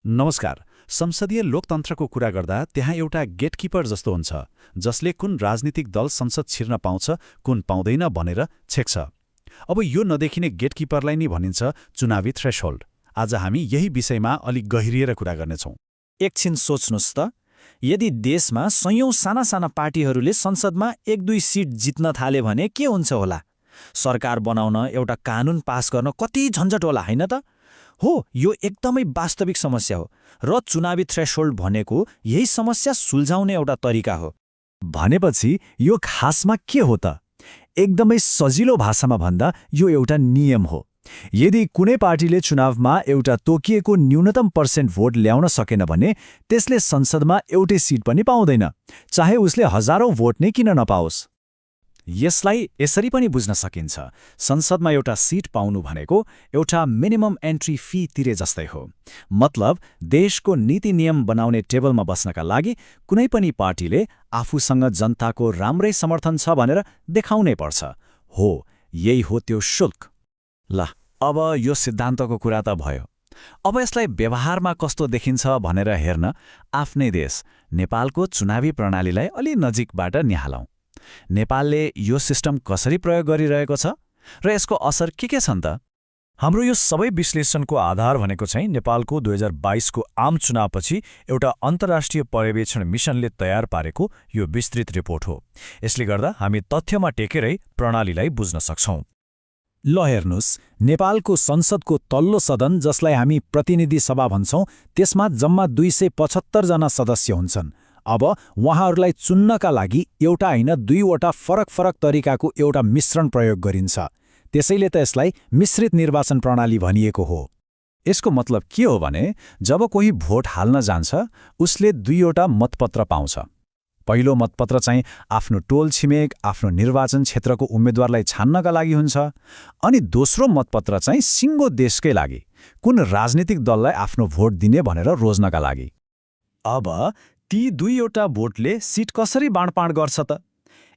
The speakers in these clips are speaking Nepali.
नमस्कार। संसदीय लोकतन्त्रको कुरा गर्दा त्यहाँ एउटा गेटकिपर जस्तो हुन्छ जसले कुन राजनीतिक दल संसद छिर्न पाउँछ कुन पाउँदैन भनेर छेक्छ। अब यो नदेखिने गेटकिपरलाई नि भनिन्छ चुनावी थ्रेशहोल्ड। आज हामी यही विषयमा अलिक गहिरिएर कुरा गर्नेछौँ। एकछिन सोच्नुस् त, यदि देशमा सयौं साना साना पार्टीहरूले संसदमा 1-2 सिट जित्न थाले भने के हुन्छ होला? सरकार बनाउन एउटा कानून पास गर्न कति झन्झट होला, हैन त? हो, यो एकदमै वास्तविक समस्या हो र चुनावी थ्रेशहोल्ड भनेको यही समस्या सुल्झाउने एउटा तरिका हो। भनेपछि यो खासमा के हो त? एकदमै सजिलो भाषामा भन्दा यो एउटा नियम हो। यदि कुनै पार्टीले चुनावमा एउटा तोकिएको न्यूनतम % भोट ल्याउन सकेन भने त्यसले संसदमा एउटै सिट पनि पाउँदैन, चाहे उसले हजारौं भोट नै किन नपाओस्। यसलाई यसरी पनि बुझ्न सकिन्छ, संसदमा एउटा सिट पाउनु भनेको एउटा मिनिमम एन्ट्री फी तिरे जस्तै हो। मतलब देशको नीति नियम बनाउने टेबलमा बस्नका लागि कुनै पनि पार्टीले आफूसँग जनताको राम्रै समर्थन छ भनेर देखाउनै पर्छ। हो, यही हो त्यो शुल्क। ल, अब यो सिद्धान्तको कुरा त भयो। अब यसलाई व्यवहारमा कस्तो देखिन्छ भनेर हेर्न आफ्नै देश नेपालको चुनावी प्रणालीलाई अलि नजिकबाट निहालौँ। नेपालले यो सिस्टम कसरी प्रयोग गरिरहेको छ र यसको असर के छन् त? हाम्रो यो सबै विश्लेषणको आधार भनेको चाहिँ नेपालको 2022 को आम चुनावपछि एउटा अन्तर्राष्ट्रिय पर्यवेक्षण मिशनले तयार पारेको यो विस्तृत रिपोर्ट हो। यसले गर्दा हामी तथ्यमा टेकेरै प्रणालीलाई बुझ्न सक्छौं। ल हेर्नुस्, नेपालको संसदको तल्लो सदन, जसलाई हामी प्रतिनिधि सभा भन्छौं, त्यसमा जम्मा 275 जना सदस्य हुन्छन्। अब उहाँहरूलाई चुन्नका लागि एउटा होइन 2वटा फरक तरिकाको एउटा मिश्रण प्रयोग गरिन्छ। त्यसैले त यसलाई मिश्रित निर्वाचन प्रणाली भनिएको हो। यसको मतलब के हो भने जब कोही भोट हाल्न जान्छ उसले 2वटा मतपत्र पाउँछ। पहिलो मतपत्र चाहिँ आफ्नो टोल छिमेक, आफ्नो निर्वाचन क्षेत्रको उम्मेद्वारलाई छान्नका लागि हुन्छ, अनि दोस्रो मतपत्र चाहिँ सिङ्गो देशकै लागि, कुन राजनीतिक दललाई आफ्नो भोट दिने भनेर रोज्नका लागि। अब ती 2वटा भोटले सिट कसरी बाँडफाँड गर्छ त?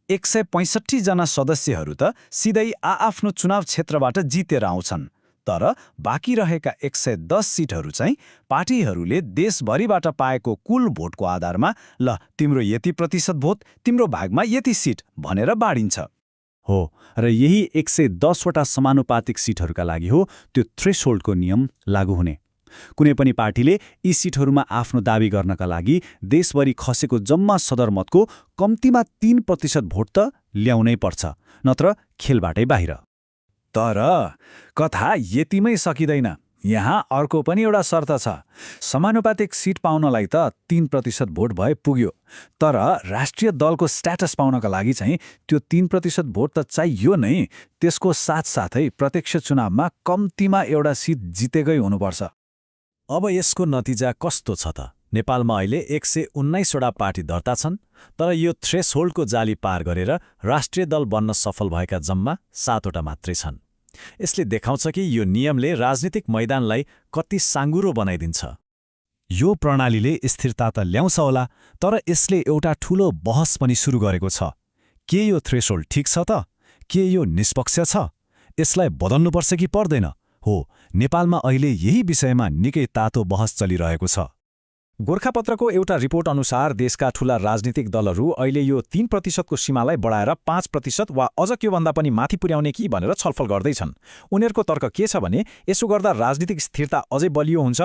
165 जना सदस्यहरू त सिधै आफ्नो चुनाव क्षेत्रबाट जितेर आउँछन्, तर बाँकी रहेका 110 सिटहरू चाहिँ पार्टीहरूले देशभरिबाट पाएको कुल भोटको आधारमा ल तिम्रो यति प्रतिशत भोट, तिम्रो भागमा यति सिट भनेर बाँडिन्छ। हो, र यही 110वटा समानुपातिक सिटहरूका लागि हो त्यो थ्रेशहोल्डको नियम लागू हुने। कुनै पनि पार्टीले यी सिटहरूमा आफ्नो दावी गर्नका लागि देशभरि खसेको जम्मा सदरमतको कम्तीमा 3% भोट त ल्याउनै पर्छ, नत्र खेलबाटै बाहिर। तर कथा यतिमै सकिँदैन। यहाँ अर्को पनि एउटा शर्त छ। समानुपातिक सिट पाउनलाई त 3% भोट भए पुग्यो, तर राष्ट्रिय दलको स्ट्याटस पाउनका लागि चाहिँ त्यो 3% भोट त चाहियो नै। त्यसको साथसाथै प्रत्यक्ष चुनावमा कम्तीमा एउटा सिट जितेकै हुनुपर्छ। अब यसको नतिजा कस्तो छ त? नेपालमा अहिले 119वटा पार्टी दर्ता छन्, तर यो थ्रेशहोल्डको जाली पार गरेर राष्ट्रिय दल बन्न सफल भएका जम्मा 7वटा मात्रै छन्। यसले देखाउँछ कि यो नियमले राजनीतिक मैदानलाई कति साँगुरो बनाइदिन्छ। यो प्रणालीले स्थिरता त ल्याउँछ होला, तर यसले एउटा ठूलो बहस पनि सुरु गरेको छ। के यो थ्रेशहोल्ड ठिक छ त? के यो निष्पक्ष छ? यसलाई बदल्नुपर्छ कि पर्दैन? हो, नेपालमा अहिले यही विषयमा निकै तातो बहस चलिरहेको छ। गोर्खापत्रको एउटा रिपोर्ट अनुसार देशका ठूला राजनीतिक दलहरू अहिले यो 3% को सीमालाई बढाएर 5% वा अझ त्योभन्दा पनि माथि पुर्याउने कि भनेर छलफल गर्दैछन्। उनीहरूको तर्क के छ भने यसो गर्दा राजनीतिक स्थिरता अझै बलियो हुन्छ।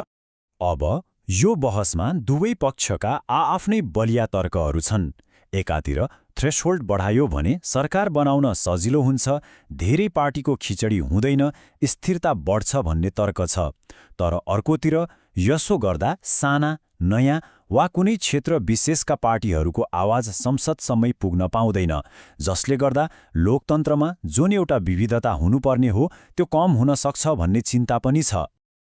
अब यो बहसमा दुवै पक्षका आफ्नै बलिया तर्कहरू छन्। एकातिर थ्रेशहोल्ड बढायो भने सरकार बनाउन सजिलो हुन्छ, धेरै पार्टीको खिचडी हुँदैन, स्थिरता बढ्छ भन्ने तर्क छ। तर अर्कोतिर यसो गर्दा साना, नयाँ वा कुनै क्षेत्र विशेषका पार्टीहरूको आवाज संसदसम्मै पुग्न पाउँदैन, जसले गर्दा लोकतन्त्रमा जुन एउटा विविधता हुनुपर्ने हो त्यो कम हुन सक्छ भन्ने चिन्ता पनि छ।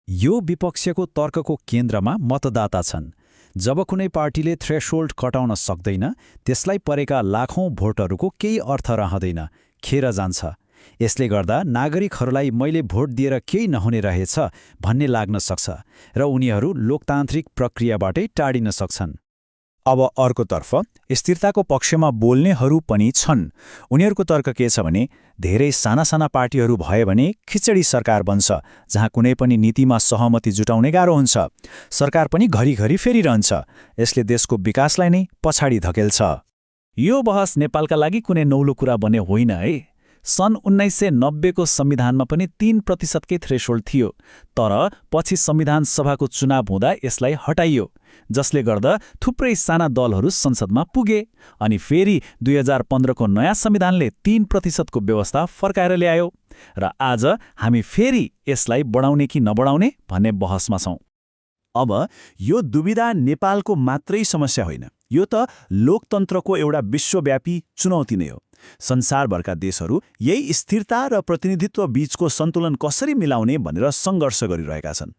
यो विपक्षको तर्कको केन्द्रमा मतदाता छन्। जब कुनै पार्टीले थ्रेशहोल्ड कटाउन सक्दैन, त्यसलाई परेका लाखौं भोटहरूको केही अर्थ रहँदैन, खेर जान्छ। यसले गर्दा नागरिकहरूलाई मैले भोट दिएर केही नहुने रहेछ भन्ने लाग्न सक्छ र उनीहरू लोकतान्त्रिक प्रक्रियाबाटै टाढिन सक्छन्। अब अर्कोतर्फ स्थिरताको पक्षमा बोल्नेहरू पनि छन्। उनीहरूको तर्क के छ भने धेरै साना साना पार्टीहरू भए भने खिचडी सरकार बन्छ, जहाँ कुनै पनि नीतिमा सहमति जुटाउने गाह्रो हुन्छ। सरकार पनि घरिघरि फेरिरहन्छ। यसले देशको विकासलाई नै पछाडि धकेल्छ। यो बहस नेपालका लागि कुनै नौलो कुरा बने होइन है। सन् 1990 को संविधानमा पनि 3% थ्रेसोल्ड थियो, तर पछि संविधान सभाको चुनाव हुँदा यसलाई हटाइयो, जसले गर्दा थुप्रै साना दलहरू संसदमा पुगे। अनि फेरि 2015 को नयाँ संविधानले 3% को व्यवस्था फर्काएर ल्यायो र आज हामी फेरि यसलाई बढाउने कि नबढाउने भन्ने बहसमा छौं। अब यो दुविधा नेपालको मात्रै समस्या होइन, यो त लोकतन्त्रको एउटा विश्वव्यापी चुनौती नै हो। संसारभरका देशहरू यही स्थिरता र प्रतिनिधित्व बीचको सन्तुलन कसरी मिलाउने भनेर सङ्घर्ष गरिरहेका छन्।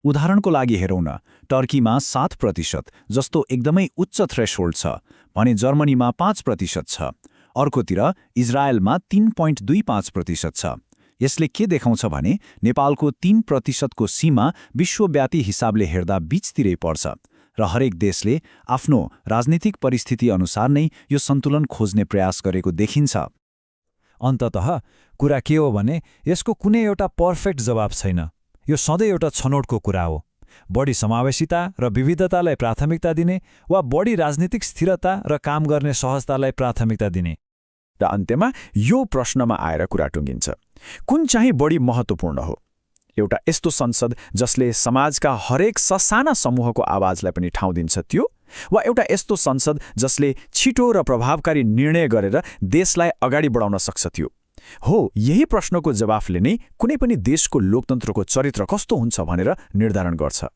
उदाहरणको लागि हेरौँ न, टर्कीमा 7% जस्तो एकदमै उच्च थ्रेसहोल्ड छ भने जर्मनीमा 5% छ। अर्कोतिर इजरायलमा 3.25% छ। यसले के देखाउँछ भने नेपालको 3% को सीमा विश्वव्यापी हिसाबले हेर्दा बीचतिरै पर्छ र हरेक देशले आफ्नो राजनीतिक परिस्थिति अनुसार नै यो सन्तुलन खोज्ने प्रयास गरेको देखिन्छ। अन्ततः कुरा के हो भने यसको कुनै एउटा पर्फेक्ट जवाब छैन। यो सधैँ एउटा छनौटको कुरा हो। बढी समावेशिता र विविधतालाई प्राथमिकता दिने वा बढी राजनीतिक स्थिरता र काम गर्ने सहजतालाई प्राथमिकता दिने। र अन्त्यमा यो प्रश्नमा आएर कुरा टुङ्गिन्छ, कुन चाहिँ बढी महत्त्वपूर्ण हो? एउटा यस्तो संसद जसले समाजका हरेक ससाना समूहको आवाजलाई पनि ठाउँ दिन्छ त्यो, वा एउटा यस्तो संसद जसले छिटो र प्रभावकारी निर्णय गरेर देशलाई अगाडि बढाउन सक्छ त्यो? हो, यही प्रश्नको जवाफले नै कुनै पनि देशको लोकतन्त्रको चरित्र कस्तो हुन्छ भनेर निर्धारण गर्छ।